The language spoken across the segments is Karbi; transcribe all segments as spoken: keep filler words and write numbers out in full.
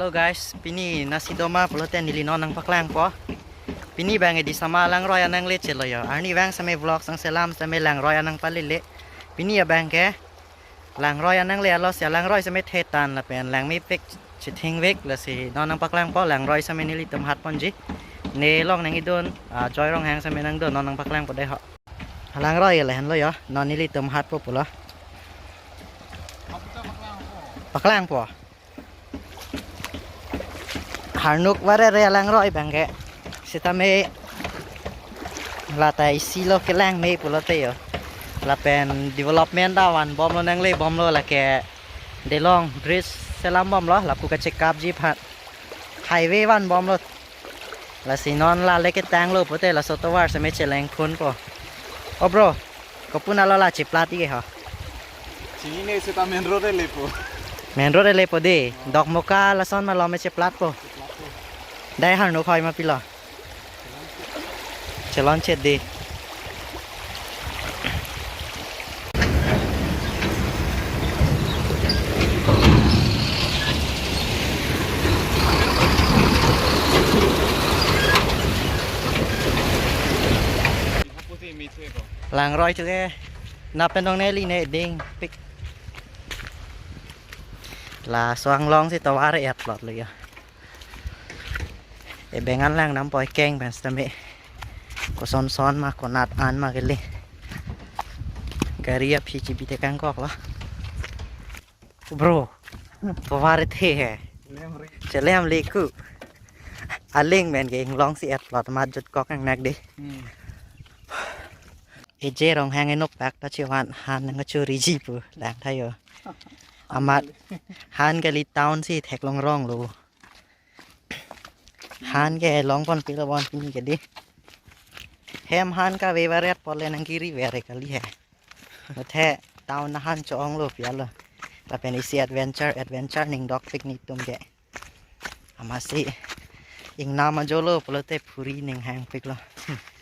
Guys, pini nasi doma pulote neli non nangpaklangpo. Pini abang edi sama langroi anangle chelo yo. Arnivang same vlog sang selam same langroi anang palile. Pini abang ke langroi anangle alo si langroi same thetan lapen langmepik chithingvek lasi non nangpaklangpo, langroi same nelitum hatponji. Ne along nangkedun, ah, Joy Ronghang same nangdun, non nangpaklangpo dei ho. Langroi le henlo yo, non nelitum hatpo pulo. Paklangpo. Harnuk varere langroi abang ke. Sitame lata isi lo kelang me pulote yo. Lapen development ta vanbomlo nanglebomlo lake. Delong bridge selambomlo lapu kachekapji aphan. Highway vanbomlo. Lasi non la le ketanglo pulote laso tovar same chelengphunpo. O bro, kopi alo la cheplat-ik ke ho? Chinine seta main road elepo. Main road elepo dei. Dokmoka lason malom cheplatpo. Dei Harnuk hoi ma pilo. Chelongchot dei. Langroi chuke. Nap pen dong neli ne dingpik. Laso anglong si tovar et-lotlo ya. Ebeng an langdampo ekeng pen sitame. Kosonson ma konat an ma kali. Gari aphi chibi tekangkoklo. Bro, tovar ethe he. Chelem le ku. Aling pen ke inglong si et-lot mat jutkok nangnak dei. Hmm. Eje Ronghang enok pak ta chevan han nangchoriji pu lang tha yo. Amat han kali town si theklong ronglo. Han ke longpon pilo bon pini ke dei. Hem han kave varet pole nangkiri vere kali he. Athe town ahan cho-onglo pi alo. Lapen isi adventure, adventure ning dokpik netum ke. Amatsi ingnam ajolo pulote phuri ning hangpiklo.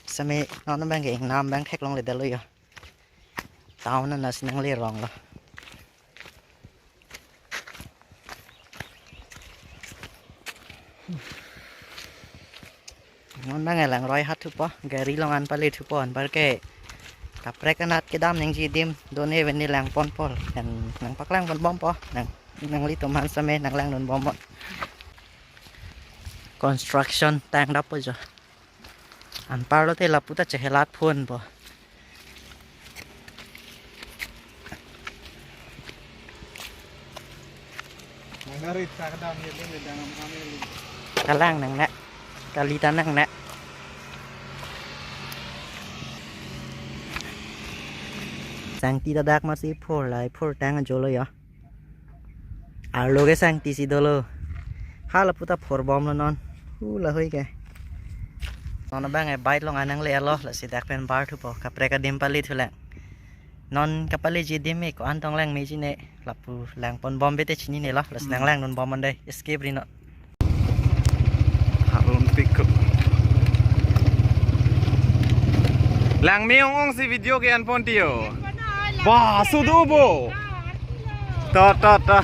Sitame non abang ke ingnam abang theklongledetlo yo. Town anat si nangleronglo. Non abang langroi hatthupo, gari along an pale thupo, anparke kaprek anat kedam nangji adim, done veni langponpo, nang, nangpaklangponbompo, nang, nanglitum aphan sitame nanglangdunbompo. Construction tangdappo jo. Anparlo te lapu ta chehelatphunpo. Nang gari ta kedam ye ding le dang am kami le. Kalang nang na. Kali ta nang na. Sangti ta dak masi phor lai, phor tang ajolo yo. Arlo ke sangti si dolo. Hala puta phorbomlo non. Hu lahoi ke. Non abang e bike along an nangle-etlo, lasi dak pen bar thupo. Kaprek adim pale thulang. Non kapaleji adim me ko-an tong lang meji ne. Lapu langponbom bete chininelo. Lasi Hmm. nanglangdunbom on dei. Escape ri non. Harum piko. Langme ong-ong si video ke-enpon tiyo. Wah, sudu bo. Ta, ta, ta.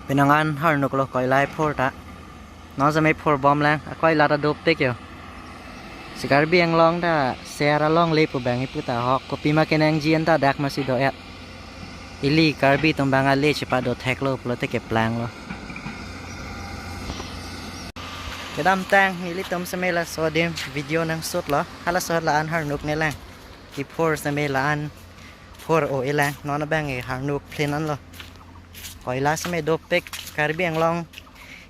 Penang an Harnuk lo koilai phor ta. Non sitame phorbom lang, akoila ta dopik yo. Si Karbi Anglong ta ser alongle pu bang ipu ta hok, kopima kenangji an ta dak masi do-et. Ili Karbi atum abang ale chepadotheklo pulote keplanglo. Kedamtang nelitum sitame laso adim video nangshootlo. Halaso la-an Harnuk ne lang. Iphor sitame la-an phor o-e lang. Non abang e Harnuk phlin anlo. Koila sitame dopik, Karbi Anglong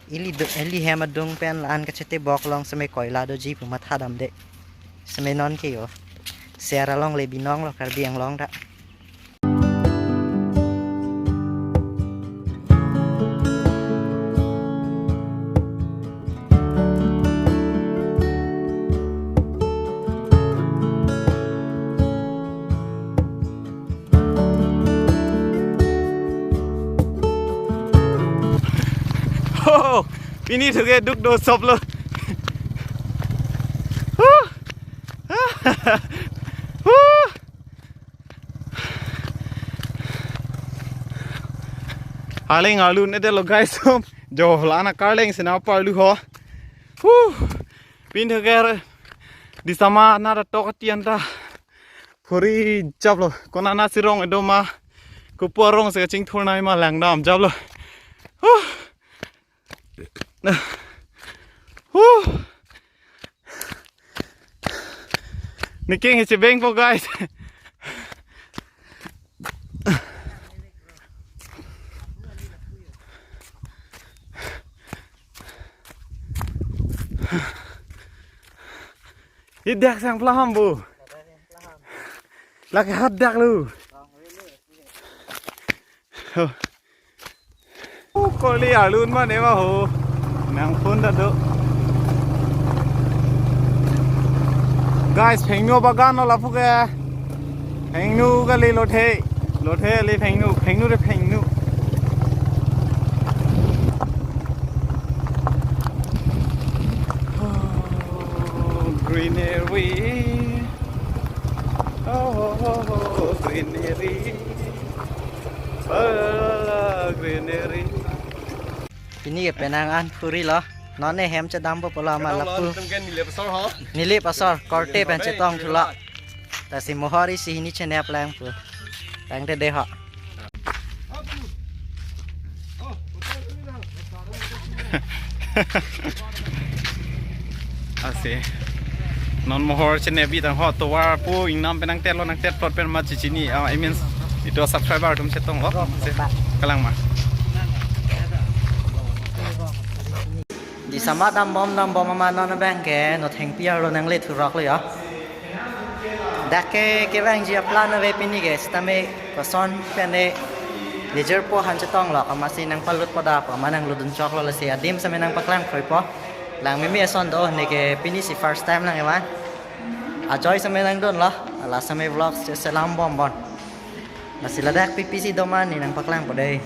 ili do, ili hem adung pen la-an kachetebok along sitame koila doji pu mathadamde. Sitame non ke yo. Ser alongle binonglo Karbi Anglong ta. Oh, pini thuke duk do sop lo. Huh. Huh. Arleng arlu ne de lo guys. Jo la na karleng sina parlu ho. Huh. Pini thuke Disama na ta tok atian ta phuri japlo. Konat na sirong edo ma, kopu arong si kachingthur nai ma langdam japlo. Huh. Huh. Niking hichi beng po guys. Idak sang plaham bu. Laki hat dak lu. Oh. Oh, koli alun mane ma ho. Nang phone ta do. Guys, phengnu bagan lo lapu ke. Phengnu kali lothe. Lothe le phengnu, phengnu re phengnu. Oh, greenery. Oh, greenery. Oh, greenery. Pini ke penang an phuri lo. Non ne hem chedam po pulo ma lapu. Nilip asor ho. Nilip asor, korte pen chetong thulo. Lasi mohor isi hini chenep lang pu. Tangte de ho. Asi. Non mohor chenep bi tang ho, tovar pu ingnam pen nangtet lo, nangtet plot pen ma chichini. Ah, I mean, ito subscriber atum chetong lo. Asi. Kalang ma. Disama dambom dambom amat non abang ke, no thengpi arlo nangle thurok lo ya. Dak ke kevangji aplan ave pini ke, sitame koson pen ne leisure po han chetong lo, amatsi nangpalut po da po, amat nanglut dun chok lo, lasi adim sitame nangpaklang kroi po. Lang mimi ason do, ne ke pini si first time lang evan. Ajoy sitame nangdun lo, la sitame vlogs che selam bom bon. Lasi ladak pipi si do ma ne nangpaklang po dei.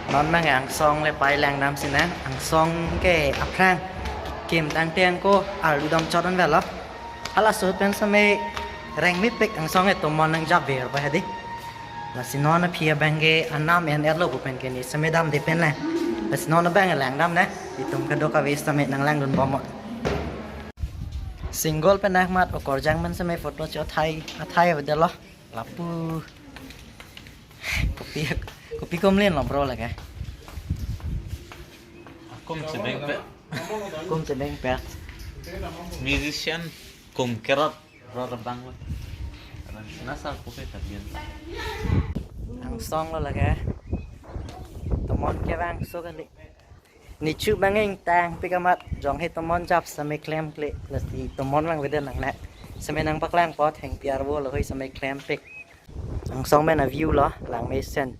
Non nang angsong le pai langdam sinang, angsong ke aphrang kim tangte angko arlu dam chot an velo. Halaso pen sitame reng mepik, angsong ke tomon nang jap ver pa hadi. Lasi non aphi abang ke anam en etlo pu pen ke ne sitame damde pen le. Lasi non abang langdam ne. Itum kadokave sitame nanglangdun bom. Single pen ahmat okorjang man sitame photo cho thai athai avedetlo. Lapu. Kopi, kopi komlen lo bro lake. Kum chedeng pe. Kum chedeng pe. Musician kum kerot bro rebang lo. Nasa kopi tabian. Angsong lo lake. Tomon kevangso kali. Nechu bang ingtang pik amat, jong he tomon jap sitame klemkle, lasi tomon lang veden nang ne. Sitame nangpaklang po, thengpi arvo lo hoi sitame klempik. Angsong pen a view lo, lang mesen.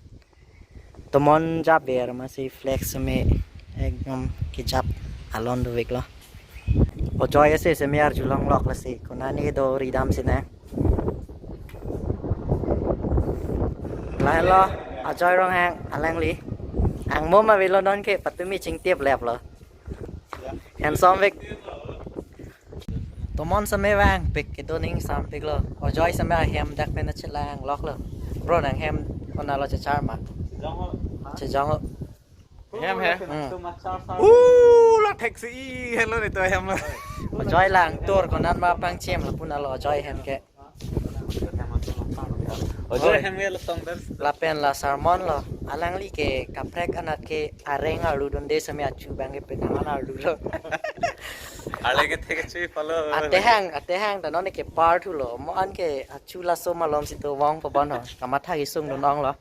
Tomon jap ver amatsi flex sitame ekdom kejap alon dovek lo. Ojoy ase sitame arjulong lok lasi, konane do ridam sinang. Lahelo, Ajoy Ronghang alangli. Angmo ma velo non ke patumi chingtip leplo. Handsome vek. Tomon sitame vangpik kedo ning sampik lo. Ojoy sitame ahem dak pen chelang lok lo. Bro nang hem konat lo chechar ma? Chejong ho. Hem he. Hmm. Uh, la thek si i helo ni to hem lo. Ojoy lang tour konat ma pangchem lapu na lo Ojoy hem ke. Ojoy hem ke lo song dan. Lapen la sermon lo. Alangli ke kaprek anat ke areng arlu dunde sitame achu bang ke penang an arlu lo. Ale ke thek chui palo. Atehang, atehang ta non ke part two lo. Mo an ke achu laso malom si to vong pabon ho. Kamatha kisung dun ong lo.